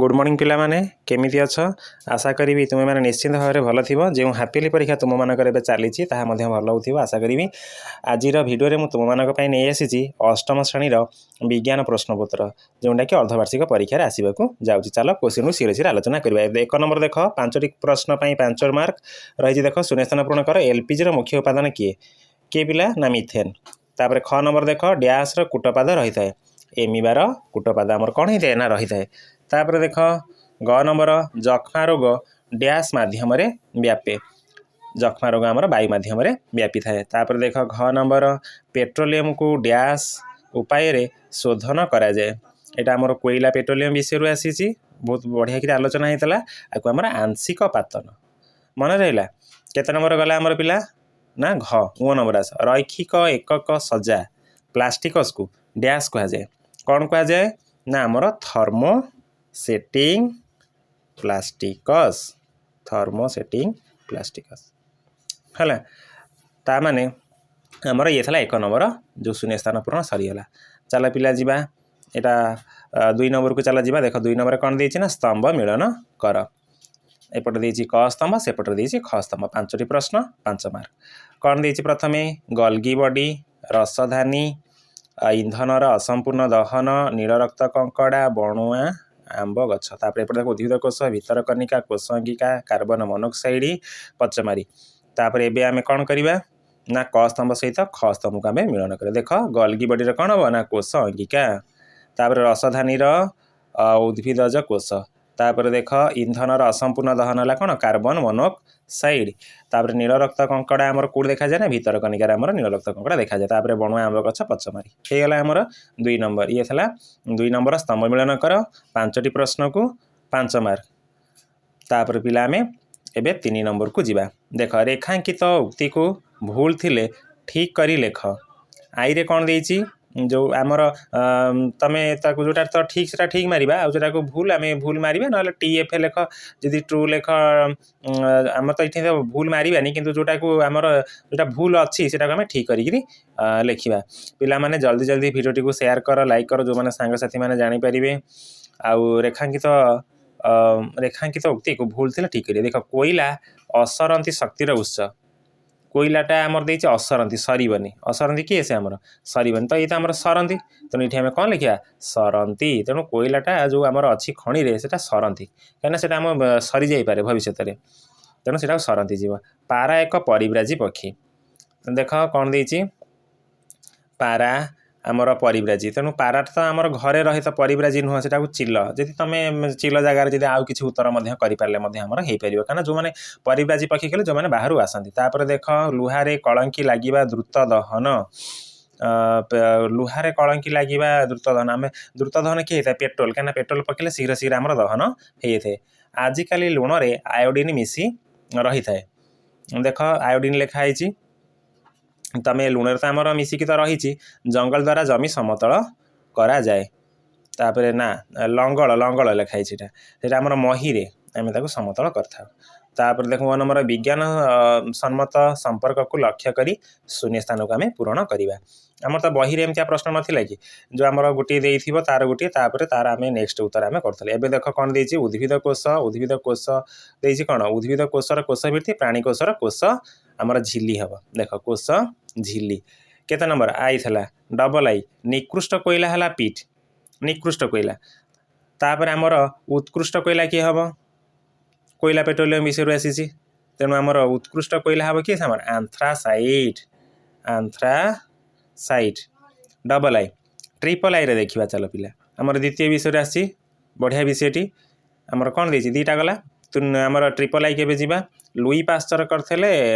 Good morning ପିଲାମାନେ, କେମିତି ଅଛ? ଆଶା କରିବି ତୁମେମାନେ ନିଶ୍ଚିନ୍ତ ଭାବରେ ଭଲ ଥିବ। ଯେଉଁ ହାପିଲି ପରୀକ୍ଷା ତୁମମାନଙ୍କର ଏବେ ଚାଲିଛି, ତାହା ମଧ୍ୟ ଭଲ ହେଉଥିବ ଆଶା କରିବି। ଆଜିର ଭିଡ଼ିଓରେ ମୁଁ ତୁମମାନଙ୍କ ପାଇଁ ନେଇ ଆସିଛି ଅଷ୍ଟମ ଶ୍ରେଣୀର ବିଜ୍ଞାନ ପ୍ରଶ୍ନପତ୍ର, ଯେଉଁଟାକି ଅର୍ଦ୍ଧବାର୍ଷିକ ପରୀକ୍ଷାରେ ଆସିବାକୁ ଯାଉଛି। ଚାଲ କୋଶ୍ଚିନ୍କୁ ଶୀଘ୍ର ଶୀଘ୍ର ଆଲୋଚନା କରିବା। ଏବେ 1 ନମ୍ବର ଦେଖ, 5ଟି ପ୍ରଶ୍ନ ପାଇଁ 5 ମାର୍କ ରହିଛି। ଦେଖ, ଶୂନ୍ୟସ୍ଥାନ ପୂରଣ କର। ଏଲ୍ପିଜିର ମୁଖ୍ୟ ଉପାଦାନ କିଏ? କିଏ ପିଲା ନା ମିଥେନ୍। ତାପରେ ଖ ନମ୍ବର ଦେଖ, ଡ୍ୟାସ୍ର କୂଟପାଦ ରହିଥାଏ। ଏମିବାର କୂଟପାଦ ଆମର କ'ଣ ହେଇଥାଏ ନା ରହିଥାଏ। ତାପରେ ଦେଖ ଗ ନମ୍ବର, ଯକ୍ଷ୍ମା ରୋଗ ଡ୍ୟାସ୍ ମାଧ୍ୟମରେ ବ୍ୟାପେ। ଯକ୍ଷ୍ମା ରୋଗ ଆମର ବାୟୁ ମାଧ୍ୟମରେ ବ୍ୟାପିଥାଏ। ତାପରେ ଦେଖ ଘ ନମ୍ବର, ପେଟ୍ରୋଲିୟମକୁ ଡ୍ୟାସ୍ ଉପାୟରେ ଶୋଧନ କରାଯାଏ। ଏଇଟା ଆମର କୋଇଲା ପେଟ୍ରୋଲିୟମ ବିଷୟରୁ ଆସିଛି, ବହୁତ ବଢ଼ିଆକିରି ଆଲୋଚନା ହେଇଥିଲା। ଆକୁ ଆମର ଆଂଶିକ ପାତନ ମନେ ରହିଲା। କେତେ ନମ୍ବର ଗଲା ଆମର ପିଲା ନା ଘ ଉ ନମ୍ବର ଆସ। ରୈଖିକ ଏକକ ସଜା ପ୍ଲାଷ୍ଟିକସକୁ ଡ୍ୟାସ୍ କୁହାଯାଏ। କ'ଣ କୁହାଯାଏ ନା ଆମର ଥର୍ମୋସେଟିଂ ପ୍ଲାଷ୍ଟିକସ୍। ଥର୍ମୋସେଟିଂ ପ୍ଲାଷ୍ଟିକସ୍ ହେଲା। ତା ମାନେ ଆମର ଇଏ ଥିଲା 1 ନମ୍ବର, ଯେଉଁ ଶୂନ୍ୟସ୍ଥାନ ପୂରଣ ସରିଗଲା। ଚାଲ ପିଲା ଯିବା ଏଇଟା 2 ନମ୍ବରକୁ ଚାଲ ଯିବା। ଦେଖ 2 ନମ୍ବର କ'ଣ ଦେଇଛି ନା ସ୍ତମ୍ଭ ମିଳନ କର। ଏପଟେ ଦେଇଛି କ ସ୍ତମ୍ଭ, ସେପଟେ ଦେଇଛି ଖ ସ୍ତମ୍ଭ। 5ଟି ପ୍ରଶ୍ନ 5 ମାର୍କ। କ'ଣ ଦେଇଛି ପ୍ରଥମେ? ଗଲ୍ଗି ବଡି, ରସଧାନୀ, ଇନ୍ଧନର ଅସମ୍ପୂର୍ଣ୍ଣ ଦହନ, ନୀଳ ରକ୍ତ କଙ୍କଡ଼ା, ବଣୁଆ ଆମ୍ବ ଗଛ। ତାପରେ ଏପଟେ ଦେଖ ଉଦ୍ଭିଦ କୋଷ, ଭିତରକନିକା, କୋଷ ଅଙ୍ଗିକା, କାର୍ବନ ମନୋକ୍ସାଇଡ୍, ପଚମାରି। ତାପରେ ଏବେ ଆମେ କ'ଣ କରିବା ନା କ ସ୍ତମ୍ଭ ସହିତ ଖ ସ୍ତମ୍ଭକୁ ଆମେ ମିଳନ କରିବା। ଦେଖ ଗଲ୍ଗି ବଡିର କ'ଣ ହେବ ନା କୋଷ ଅଙ୍ଗିକା। ତାପରେ ରସଧାନୀର ଉଦ୍ଭିଦଜ କୋଷ। ତାପରେ ଦେଖ ଇନ୍ଧନର ଅସମ୍ପୂର୍ଣ୍ଣ ଦହନ ହେଲା କ'ଣ କାର୍ବନ ମନୋକ୍ସାଇଡ୍। ତାପରେ ନୀଳ ରକ୍ତ କଙ୍କଡ଼ା ଆମର କେଉଁଠି ଦେଖାଯାଏ ନା ଭିତରକନିକାରେ ଆମର ନୀଳ ରକ୍ତ କଙ୍କଡ଼ା ଦେଖାଯାଏ। ତାପରେ ବଣୁଆ ଆମ୍ବ ଗଛ, ପଚମାରି। ହେଇଗଲା ଆମର 2 ନମ୍ବର। ଇଏ ଥିଲା 2 ନମ୍ବର ସ୍ତମ୍ଭ ମିଳନ କର, 5ଟି ପ୍ରଶ୍ନକୁ 5 ମାର୍କ। ତାପରେ ପିଲା ଆମେ ଏବେ 3 ନମ୍ବରକୁ ଯିବା। ଦେଖ ରେଖାଙ୍କିତ ଉକ୍ତିକୁ ଭୁଲ ଥିଲେ ଠିକ୍ କରି ଲେଖ। ଆଇରେ କ'ଣ ଦେଇଛି ଯେଉଁ ଆମର ତମେ ତାକୁ ଯେଉଁଟା ତ ଠିକ୍ ସେଟା ଠିକ୍ ମାରିବା, ଆଉ ଯେଉଁଟାକୁ ଭୁଲ ଆମେ ଭୁଲ ମାରିବା, ନହେଲେ ଟି ଏଫ୍ ଲେଖ, ଯଦି ଟ୍ରୁ ଲେଖ। ଆମର ତ ଏଠି ତ ଭୁଲ ମାରିବାନି, କିନ୍ତୁ ଯେଉଁଟାକୁ ଆମର ଯେଉଁଟା ଭୁଲ ଅଛି ସେଟାକୁ ଆମେ ଠିକ୍ କରିକିରି ଲେଖିବା। ପିଲାମାନେ ଜଲ୍ଦି ଜଲ୍ଦି ଭିଡ଼ିଓଟିକୁ ସେୟାର କର, ଲାଇକ୍ କର, ଯେଉଁମାନେ ସାଙ୍ଗସାଥିମାନେ ଜାଣିପାରିବେ। ଆଉ ରେଖାଙ୍କିତ ଉକ୍ତିକୁ ଭୁଲ ଥିଲେ ଠିକ୍ କରିବେ। ଦେଖ କୋଇଲା ଅସରନ୍ତି ଶକ୍ତିର ଉତ୍ସ। କୋଇଲାଟା ଆମର ଦେଇଛି ଅସରନ୍ତି, ସରିବନି। ଅସରନ୍ତି କିଏ ସେ ଆମର ସରିବନି, ତ ଏଇଟା ଆମର ସରନ୍ତି। ତେଣୁ ଏଠି ଆମେ କ'ଣ ଲେଖିବା ସରନ୍ତି। ତେଣୁ କୋଇଲାଟା ଯେଉଁ ଆମର ଅଛି ଖଣିରେ ସେଟା ସରନ୍ତି, କାହିଁକିନା ସେଟା ଆମ ସରିଯାଇପାରେ ଭବିଷ୍ୟତରେ, ତେଣୁ ସେଟାକୁ ସରନ୍ତି ଯିବ। ପାରା ଏକ ପରିବ୍ରାଜୀ ପକ୍ଷୀ। ଦେଖ କ'ଣ ଦେଇଛି ପାରା ଆମର ପରିବ୍ରାଜୀ। ତେଣୁ ପାରାଟା ତ ଆମର ଘରେ ରହେ, ତ ପରିବ୍ରାଜୀ ନୁହଁ, ସେଟାକୁ ଚିଲ। ଯଦି ତମେ ଚିଲ ଜାଗାରେ ଯଦି ଆଉ କିଛି ଉତ୍ତର ମଧ୍ୟ କରିପାରିଲେ ମଧ୍ୟ ଆମର ହେଇପାରିବ, କାରଣ ଯେଉଁମାନେ ପରିବ୍ରାଜୀ ପକ୍ଷୀ କହିଲେ ଯେଉଁମାନେ ବାହାରୁ ଆସନ୍ତି। ତାପରେ ଦେଖ ଲୁହାରେ କଳଙ୍କି ଲାଗିବା ଦ୍ରୁତ ଦହନ। ଲୁହାରେ କଳଙ୍କି ଲାଗିବା ଦ୍ରୁତ ଦହନ, ଆମେ ଦ୍ରୁତ ଦହନ କିଏ ହେଇଥାଏ ପେଟ୍ରୋଲ, କାହିଁକିନା ପେଟ୍ରୋଲ ପକେଇଲେ ଶୀଘ୍ର ଶୀଘ୍ର ଆମର ଦହନ ହେଇଯାଇଥାଏ। ଆଜିକାଲି ଲୁଣରେ ଆୟୋଡ଼ିନ୍ ମିଶି ରହିଥାଏ। ଦେଖ ଆୟୋଡ଼ିନ୍ ଲେଖା ହେଇଛି, ତମେ ଲୁଣରେ ତ ଆମର ମିଶିକି ତ ରହିଛି। ଜଙ୍ଗଲ ଦ୍ୱାରା ଜମି ସମତଳ କରାଯାଏ। ତାପରେ ନା ଲଙ୍ଗଳ, ଲଙ୍ଗଳ ଲେଖା ହେଇଛି, ଏଇଟା ସେଇଟା ଆମର ମହିରେ ଆମେ ତାକୁ ସମତଳ କରିଥାଉ। ତାପରେ ଦେଖ ଆମର ବିଜ୍ଞାନ ସମ୍ମତ ସମ୍ପର୍କକୁ ଲକ୍ଷ୍ୟ କରି ଶୂନ୍ୟ ସ୍ଥାନକୁ ଆମେ ପୂରଣ କରିବା। ଆମର ତ ବହିରେ ଏମିତିଆ ପ୍ରଶ୍ନ ନଥିଲା କି, ଯେଉଁ ଆମର ଗୋଟିଏ ଦେଇଥିବ ତାର ଗୋଟିଏ, ତାପରେ ତାର ଆମେ ନେକ୍ସଟ ଉତ୍ତର ଆମେ କରୁଥିଲେ। ଏବେ ଦେଖ କ'ଣ ଦେଇଛି ଉଦ୍ଭିଦ କୋଷ। ଉଦ୍ଭିଦ କୋଷ ଦେଇଛି କ'ଣ ଉଦ୍ଭିଦ କୋଷର କୋଷ ଭିତ୍ତି, ପ୍ରାଣୀ କୋଷର କୋଷ ଆମର ଝିଲ୍ଲି ହେବ। ଦେଖ କୋଷ ଝିଲ୍ଲି କେତେ ନମ୍ବର I ଥିଲା ଡବଲ I. ନିକୃଷ୍ଟ କୋଇଲା ହେଲା ପିଟ୍, ନିକୃଷ୍ଟ କୋଇଲା। ତାପରେ ଆମର ଉତ୍କୃଷ୍ଟ କୋଇଲା କିଏ ହେବ? କୋଇଲା ପେଟ୍ରୋଲିୟମ ବିଷୟରୁ ଆସିଛି, ତେଣୁ ଆମର ଉତ୍କୃଷ୍ଟ କୋଇଲା ହେବ କିଏ? ଆମର anthracite, anthracite double I. Triple ଆଇରେ ଦେଖିବା ଚାଲ ପିଲା, ଆମର ଦ୍ୱିତୀୟ ବିଷୟରେ ଆସିଛି, ବଢ଼ିଆ ବିଷୟଟି। ଆମର କ'ଣ ଦେଇଛି 2ଟା ଗଲା। ଆମର ଟ୍ରିପଲ I କେବେ ଯିବା? ଲୁଇ ପାଶ୍ଚର କରିଥିଲେ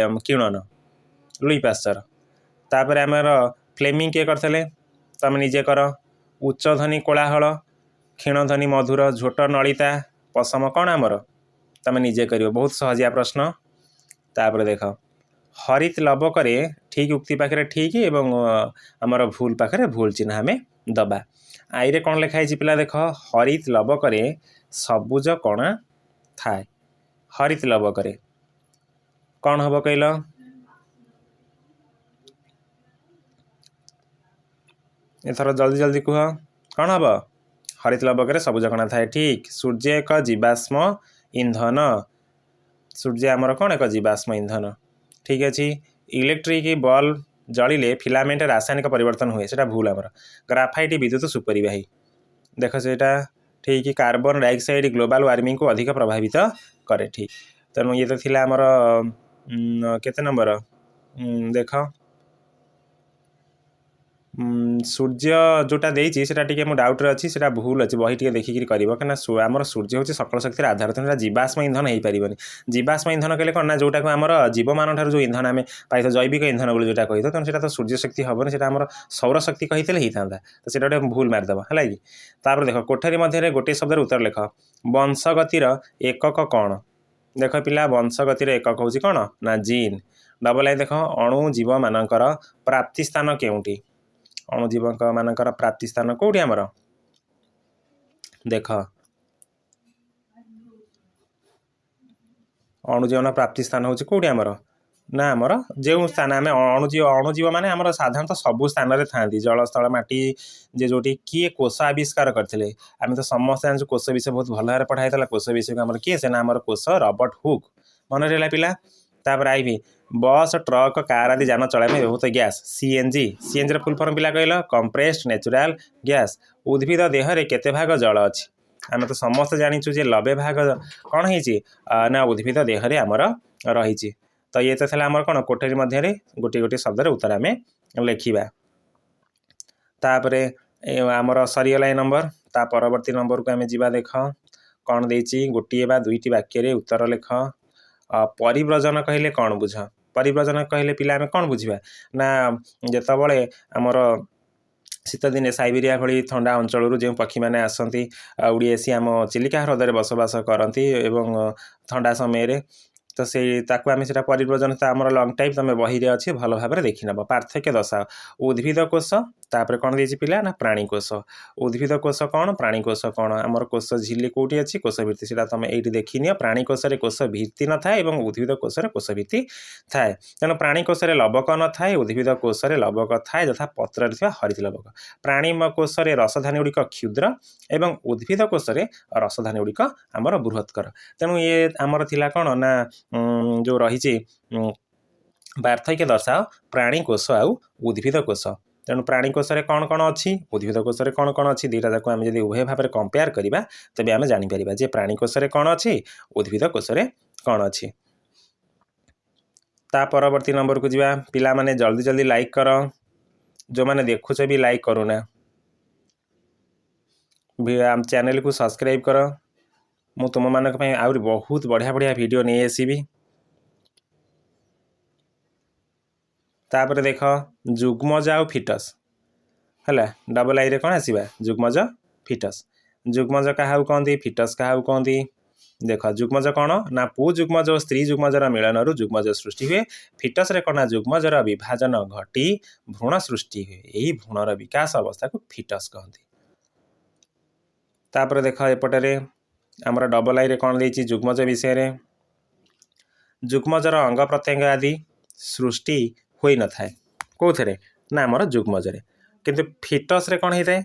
କିଣନ, ଲୁଇ ପାଶ୍ଚର। ତାପରେ ଆମର ଫ୍ଲେମିଂ କିଏ କରିଥିଲେ? ତମେ ନିଜେ କର। ଉଚ୍ଚ ଧ୍ୱନି କୋଳାହଳ, କ୍ଷୀଣଧ୍ୱନି ମଧୁର, ଝୋଟ ନଳିତା, ପଶମ କ'ଣ ଆମର? ତମେ ନିଜେ କରିବ, ବହୁତ ସହଜିଆ ପ୍ରଶ୍ନ। ତାପରେ ଦେଖ ହରିତ ଲବକରେ ଠିକ୍ ଉକ୍ତି ପାଖରେ ଠିକ୍ ଏବଂ ଆମର ଭୁଲ ପାଖରେ ଭୁଲ ଚିହ୍ନ ଆମେ ଦବା। ଆଇରେ କ'ଣ ଲେଖା ହେଇଛି ପିଲା? ଦେଖ ହରିତ ଲବକରେ ସବୁଜ କଣା ଥାଏ। ହରିତ ଲବକରେ କ'ଣ ହେବ କହିଲ? ଏଥର ଜଲ୍ଦି ଜଲ୍ଦି କୁହ କ'ଣ ହେବ? ହରିତ ଲବକରେ ସବୁଜ କଣା ଥାଏ, ଠିକ୍। ସୂର୍ଯ୍ୟ ଏକ ଜୀବାଶ୍ମ ଇନ୍ଧନ। ସୂର୍ଯ୍ୟ ଆମର କ'ଣ ଏକ ଜୀବାଶ୍ମ ଇନ୍ଧନ, ଠିକ୍ ଅଛି। ଇଲେକ୍ଟ୍ରିକ୍ ବଲ୍ବ ଜଳିଲେ ଫିଲାମେଣ୍ଟ ରାସାୟନିକ ପରିବର୍ତ୍ତନ ହୁଏ, ସେଇଟା ଭୁଲ ଆମର। ଗ୍ରାଫାଇଟ୍ ବିଦ୍ୟୁତ ସୁପରିବାହୀ, ଦେଖ ସେଇଟା ଠିକ୍। କାର୍ବନ ଡାଇଅକ୍ସାଇଡ୍ ଗ୍ଲୋବାଲ ୱାର୍ମିଂକୁ ଅଧିକ ପ୍ରଭାବିତ କରେ, ଠିକ୍। ତେଣୁ ଇଏ ତ ଥିଲା ଆମର କେତେ ନମ୍ବର ଦେଖ, ସୂର୍ଯ୍ୟ ଯେଉଁଟା ଦେଇଛି ସେଇଟା ଟିକେ ମୁଁ ଡାଉଟ୍ରେ ଅଛି, ସେଇଟା ଭୁଲ ଅଛି, ବହି ଟିକେ ଦେଖିକିରି କରିବ। କାହିଁକିନା ଆମର ସୂର୍ଯ୍ୟ ହେଉଛି ସକଳ ଶକ୍ତିର ଆଧାର, ତେଣୁ ସେଇଟା ଜୀବାଶ୍ମ ଇନ୍ଧନ ହେଇପାରିବନି। ଜୀବାଶ୍ମ ଇନ୍ଧନ କହିଲେ କ'ଣ ନା ଯେଉଁଟାକୁ ଆମର ଜୀବମାନଙ୍କ ଠାରୁ ଯେଉଁ ଇନ୍ଧନ ଆମେ ପାଇଥାଉ, ଜୈବିକ ଇନ୍ଧନ ବୋଲି ଯେଉଁଟା କହିଥାଉ, ତେଣୁ ସେଇଟା ତ ସୂର୍ଯ୍ୟ ଶକ୍ତି ହେବନି, ସେଇଟା ଆମର ସୌରଶକ୍ତି କହିଥିଲେ ହେଇଥାନ୍ତା, ତ ସେଇଟା ଗୋଟେ ଭୁଲ ମାରିଦେବ, ହେଲା କି। ତାପରେ ଦେଖ, କୋଠରୀ ମଧ୍ୟରେ ଗୋଟିଏ ଶବ୍ଦରେ ଉତ୍ତର ଲେଖ। ବଂଶଗତିର ଏକକ କ'ଣ? ଦେଖ ପିଲା, ବଂଶଗତିର ଏକକ ହେଉଛି କ'ଣ ନା ଜିନ୍। ଡବଲ I ଦେଖ, ଅଣୁଜୀବମାନଙ୍କର ପ୍ରାପ୍ତି ସ୍ଥାନ କେଉଁଠି? ଅଣୁଜୀବଙ୍କ ମାନଙ୍କର ପ୍ରାପ୍ତି ସ୍ଥାନ କେଉଁଠି ଆମର? ଦେଖ, ଅଣୁଜୀବନ ପ୍ରାପ୍ତି ସ୍ଥାନ ହେଉଛି କେଉଁଠି ଆମର? ନା ଆମର ଯେଉଁ ସ୍ଥାନ ଆମେ ଅଣୁଜୀବ ମାନେ ଆମର ସାଧାରଣତଃ ସବୁ ସ୍ଥାନରେ ଥାଆନ୍ତି, ଜଳ, ସ୍ଥଳ, ମାଟି, ଯେ ଯେଉଁଠି। କିଏ କୋଷ ଆବିଷ୍କାର କରିଥିଲେ? ଆମେ ତ ସମସ୍ତେ ଜାଣିଛୁ, କୋଷ ବିଷୟ ବହୁତ ଭଲ ଭାବରେ ପଢ଼ା ହେଇଥିଲା। କୋଷ ବିଷୟକୁ ଆମର କିଏ ସେ ନା ଆମର କୋଷ ରବର୍ଟ ହୁକ୍, ମନେ ରହିଲା ପିଲା। ତାପରେ ଆଇଭି, ବସ୍, ଟ୍ରକ୍, କାର୍ ଆଦି ଯାନ ଚଳାଇବା ପାଇଁ ବ୍ୟବହୃତ ଗ୍ୟାସ୍ ସିଏନ୍ଜି। ସିଏନ୍ଜିର ଫୁଲ୍ ଫର୍ମ ପିଲା କହିଲ? Compressed natural gas. ଉଦ୍ଭିଦ ଦେହରେ କେତେ ଭାଗ ଜଳ ଅଛି? ଆମେ ତ ସମସ୍ତେ ଜାଣିଛୁ ଯେ 90 ଭାଗ କ'ଣ ହେଇଛି ନା ଉଦ୍ଭିଦ ଦେହରେ ଆମର ରହିଛି। ତ ଇଏ ତ ଥିଲା ଆମର କ'ଣ, କୋଠରୀ ମଧ୍ୟରେ ଗୋଟିଏ ଗୋଟିଏ ଶବ୍ଦରେ ଉତ୍ତର ଆମେ ଲେଖିବା। ତାପରେ ଆମର ସରିଗଲା ଏ ନମ୍ବର। ତା ପରବର୍ତ୍ତୀ ନମ୍ବରକୁ ଆମେ ଯିବା। ଦେଖ କ'ଣ ଦେଇଛି, ଗୋଟିଏ ବା ଦୁଇଟି ବାକ୍ୟରେ ଉତ୍ତର ଲେଖ। ପରିବ୍ରଜନ କହିଲେ କ'ଣ ବୁଝ? ପରିବ୍ରଜନ କହିଲେ ପିଲା ଆମେ କ'ଣ ବୁଝିବା ନା ଯେତେବେଳେ ଆମର ଶୀତଦିନେ ସାଇବେରିଆ ଭଳି ଥଣ୍ଡା ଅଞ୍ଚଳରୁ ଯେଉଁ ପକ୍ଷୀମାନେ ଆସନ୍ତି, ଉଡ଼ି ଆସି ଆମ ଚିଲିକା ହ୍ରଦରେ ବସବାସ କରନ୍ତି ଏବଂ ଥଣ୍ଡା ସମୟରେ, ତ ସେଇ ତାକୁ ଆମେ ସେଇଟା ପରିବ୍ରଜନ। ତ ଆମର ଲଙ୍ଗ ଟାଇପ୍ ତୁମେ ବହିରେ ଅଛି, ଭଲ ଭାବରେ ଦେଖିନେବ। ପାର୍ଥକ୍ୟ ଦର୍ଶାଅ। ଉଦ୍ଭିଦ କୋଷ, ତାପରେ କ'ଣ ଦେଇଛି ପିଲା ନା ପ୍ରାଣୀ କୋଷ। ଉଦ୍ଭିଦ କୋଷ କ'ଣ, ପ୍ରାଣୀ କୋଷ କ'ଣ? ଆମର କୋଷ ଝିଲ୍ଲି କେଉଁଠି ଅଛି, କୋଷ ଭିତ୍ତି, ସେଇଟା ତୁମେ ଏଇଠି ଦେଖିନିଅ। ପ୍ରାଣୀ କୋଷରେ କୋଷ ଭିତ୍ତି ନଥାଏ ଏବଂ ଉଦ୍ଭିଦ କୋଷରେ କୋଷ ଭିତ୍ତି ଥାଏ। ତେଣୁ ପ୍ରାଣୀ କୋଷରେ ଲବକ ନଥାଏ, ଉଦ୍ଭିଦ କୋଷରେ ଲବକ ଥାଏ, ଯଥା ପତ୍ରରେ ଥିବା ହରିତ ଲବକ। ପ୍ରାଣୀ କୋଷରେ ରସଧାନୀ ଗୁଡ଼ିକ କ୍ଷୁଦ୍ର ଏବଂ ଉଦ୍ଭିଦ କୋଷରେ ରସଧାନୀ ଗୁଡ଼ିକ ଆମର ବୃହତ୍କର। ତେଣୁ ଇଏ ଆମର ଥିଲା କ'ଣ ନା ଯେଉଁ ରହିଛି ପାର୍ଥକ୍ୟ ଦର୍ଶାଅ ପ୍ରାଣୀ କୋଷ ଆଉ ଉଦ୍ଭିଦ କୋଷ। ତେଣୁ ପ୍ରାଣୀ କୋଷରେ କ'ଣ କ'ଣ ଅଛି, ଉଦ୍ଭିଦ କୋଷରେ କ'ଣ କ'ଣ ଅଛି, ଦୁଇଟା ଯାକୁ ଆମେ ଯଦି ଉଭୟ ଭାବରେ କମ୍ପେୟାର କରିବା ତେବେ ଆମେ ଜାଣିପାରିବା ଯେ ପ୍ରାଣୀ କୋଷରେ କ'ଣ ଅଛି, ଉଦ୍ଭିଦ କୋଷରେ କ'ଣ ଅଛି। ତା ପରବର୍ତ୍ତୀ ନମ୍ବରକୁ ଯିବା। ପିଲାମାନେ ଜଲ୍ଦି ଜଲ୍ଦି ଲାଇକ୍ କର, ଯେଉଁମାନେ ଦେଖୁଛ ବି ଲାଇକ୍ କରୁନା, ଆମ ଚ୍ୟାନେଲକୁ ସବସ୍କ୍ରାଇବ୍ କର। ମୁଁ ତୁମମାନଙ୍କ ପାଇଁ ଆହୁରି ବହୁତ ବଢ଼ିଆ ବଢ଼ିଆ ଭିଡ଼ିଓ ନେଇ ଆସିବି। ତାପରେ ଦେଖ, ଯୁଗ୍ମଜ ଆଉ ଫିଟସ୍, ହେଲା। ଡବଲ ଆଇରେ କ'ଣ ଆସିବା? ଯୁଗ୍ମଜ, ଫିଟସ୍। ଯୁଗ୍ମଜ କାହାକୁ କହନ୍ତି, ଫିଟସ୍ କାହାକୁ କହନ୍ତି? ଦେଖ, ଯୁଗ୍ମଜ କ'ଣ ନା ପୁଯୁଗ୍ମଜ ଓ ସ୍ତ୍ରୀ ଯୁଗ୍ମଜର ମିଳନରୁ ଯୁଗ୍ମଜ ସୃଷ୍ଟି ହୁଏ। ଫିଟସ୍ରେ କ'ଣ ନା ଯୁଗ୍ମଜର ବିଭାଜନ ଘଟି ଭ୍ରୂଣ ସୃଷ୍ଟି ହୁଏ। ଏହି ଭ୍ରୂଣର ବିକାଶ ଅବସ୍ଥାକୁ ଫିଟସ୍ କହନ୍ତି। ତାପରେ ଦେଖ ଏପଟରେ ଆମର ଡବଲ ଆଇରେ କ'ଣ ଦେଇଛି ଯୁଗ୍ମଜ ବିଷୟରେ। ଯୁଗ୍ମଜର ଅଙ୍ଗ ପ୍ରତ୍ୟଙ୍ଗ ଆଦି ସୃଷ୍ଟି ହୋଇନଥାଏ କେଉଁଥିରେ ନା ଆମର ଯୁଗ୍ମଜରେ। କିନ୍ତୁ ଫିଟସ୍ରେ କ'ଣ ହେଇଥାଏ?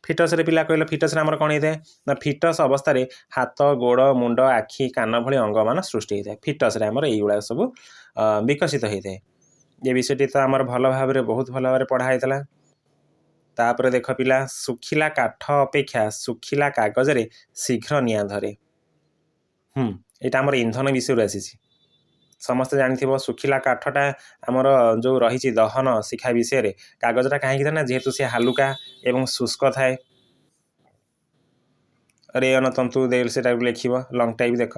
ଫିଟସ୍ରେ ପିଲା କହିଲ, ଫିଟସ୍ରେ ଆମର କ'ଣ ହେଇଥାଏ ନା ଫିଟସ୍ ଅବସ୍ଥାରେ ହାତ, ଗୋଡ଼, ମୁଣ୍ଡ, ଆଖି, କାନ ଭଳି ଅଙ୍ଗମାନ ସୃଷ୍ଟି ହେଇଥାଏ। ଫିଟସ୍ରେ ଆମର ଏଇଗୁଡ଼ାକ ସବୁ ବିକଶିତ ହେଇଥାଏ। ଏ ବିଷୟଟି ତ ଆମର ଭଲ ଭାବରେ, ବହୁତ ଭଲ ଭାବରେ ପଢ଼ା ହେଇଥିଲା। ତାପରେ ଦେଖ ପିଲା, ଶୁଖିଲା କାଠ ଅପେକ୍ଷା ଶୁଖିଲା କାଗଜରେ ଶୀଘ୍ର ନିଆଁ ଧରେ। ଏଇଟା ଆମର ଇନ୍ଧନ ବିଷୟରୁ ଆସିଛି, ସମସ୍ତେ ଜାଣିଥିବ। ଶୁଖିଲା କାଠଟା ଆମର ଯେଉଁ ରହିଛି ଦହନ ଶିଖା ବିଷୟରେ, କାଗଜଟା କାହିଁକି ନା ଯେହେତୁ ସେ ହାଲୁକା ଏବଂ ଶୁଷ୍କ ଥାଏ। ରେୟନ ତନ୍ତୁ ସେଟାକୁ ଲେଖିବ ଲଙ୍ଗ ଟାଇପ୍। ଦେଖ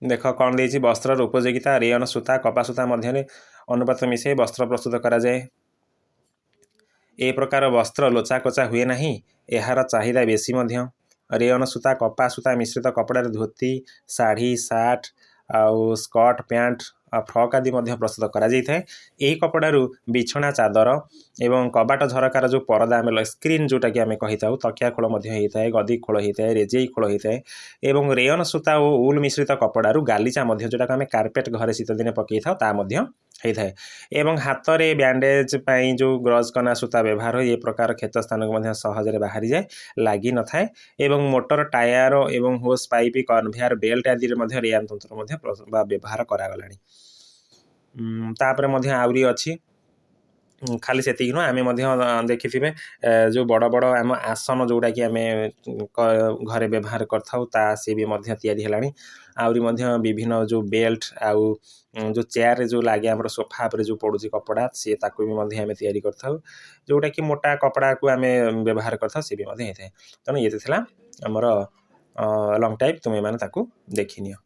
ଦେଖ କ'ଣ ଦେଇଛି, ବସ୍ତ୍ରର ଉପଯୋଗିତା। ରେୟନ ସୂତା କପା ସୂତା ମଧ୍ୟରେ ଅନୁପାତ ମିଶାଇ ବସ୍ତ୍ର ପ୍ରସ୍ତୁତ କରାଯାଏ। ଏ ପ୍ରକାର ବସ୍ତ୍ର ଲୋଚାକୋଚା ହୁଏ ନାହିଁ, ଏହାର ଚାହିଦା ବେଶୀ ମଧ୍ୟ। ରେୟନ ସୂତା କପା ସୂତା ମିଶ୍ରିତ କପଡ଼ାରେ ଧୋତି, ଶାଢ଼ୀ, ସାର୍ଟ ଆଉ ସ୍କର୍ଟ, ପ୍ୟାଣ୍ଟ ଆଉ ଫ୍ରକ୍ ଆଦି ମଧ୍ୟ ପ୍ରସ୍ତୁତ କରାଯାଇଥାଏ। ଏହି କପଡ଼ାରୁ ବିଛଣା ଚାଦର ଏବଂ କବାଟ ଝରକାର ଯେଉଁ ପରଦା ଆମେ ସ୍କ୍ରିନ୍ ଯେଉଁଟାକି ଆମେ କହିଥାଉ, ତକିଆ ଖୋଳ ମଧ୍ୟ ହେଇଥାଏ, ଗଦି ଖୋଳ ହେଇଥାଏ, ରେଜେଇ ଖୋଳ ହେଇଥାଏ। ଏବଂ ରେୟନ ସୂତା ଓ ଉଲ୍ ମିଶ୍ରିତ କପଡ଼ାରୁ ଗାଲିଚା ମଧ୍ୟ, ଯେଉଁଟାକୁ ଆମେ କାର୍ପେଟ୍ ଘରେ ଶୀତଦିନେ ପକାଇଥାଉ, ତା ମଧ୍ୟ ହେଇଥାଏ। ଏବଂ ହାତରେ ବ୍ୟାଣ୍ଡେଜ୍ ପାଇଁ ଯେଉଁ ଗଜ କନା ସୂତା ବ୍ୟବହାର ହୁଏ, ଏ ପ୍ରକାର କ୍ଷତ ସ୍ଥାନକୁ ମଧ୍ୟ ସହଜରେ ବାହାରିଯାଏ, ଲାଗିନଥାଏ। ଏବଂ ମୋଟର ଟାୟାର ଏବଂ ହୋସ୍ ପାଇପ୍, କନଭେୟାର ବେଲ୍ଟ ଆଦିରେ ମଧ୍ୟ ରେୟାନ ତନ୍ତୁର ମଧ୍ୟ ବା ବ୍ୟବହାର କରାଗଲାଣି। ତାପରେ ମଧ୍ୟ ଆହୁରି ଅଛି। ଖାଲି ସେତିକି ନୁହଁ, ଆମେ ମଧ୍ୟ ଦେଖିଥିବେ ଯେଉଁ ବଡ଼ ବଡ଼ ଆମ ଆସନ, ଯେଉଁଟାକି ଆମେ ଘରେ ବ୍ୟବହାର କରିଥାଉ, ତା ସିଏ ବି ମଧ୍ୟ ତିଆରି ହେଲାଣି। ଆହୁରି ମଧ୍ୟ ବିଭିନ୍ନ ଯେଉଁ ବେଲ୍ଟ ଆଉ ଯେଉଁ ଚେୟାରରେ ଯେଉଁ ଲାଗେ, ଆମର ସୋଫା ଉପରେ ଯେଉଁ ପଡ଼ୁଛି କପଡ଼ା, ସିଏ ତାକୁ ବି ମଧ୍ୟ ଆମେ ତିଆରି କରିଥାଉ, ଯେଉଁଟାକି ମୋଟା କପଡ଼ାକୁ ଆମେ ବ୍ୟବହାର କରିଥାଉ, ସିଏ ବି ମଧ୍ୟ ହେଇଥାଏ। ତେଣୁ ଇଏ ତ ଥିଲା ଆମର ଲଙ୍ଗ ଟାଇପ୍। ତୁମେମାନେ ତାକୁ ଦେଖିନିଅ।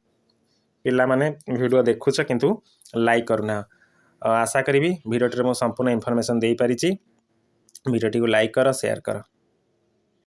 ପିଲାମାନେ, ଭିଡ଼ିଓ ଦେଖୁଛ କିନ୍ତୁ ଲାଇକ୍ କରୁନାହ। ଆଶା କରିବି ଭିଡ଼ିଓଟିରେ ମୁଁ ସମ୍ପୂର୍ଣ୍ଣ ଇନଫର୍ମେସନ୍ ଦେଇପାରିଛି। ଭିଡ଼ିଓଟିକୁ ଲାଇକ୍ କର, ସେୟାର କର।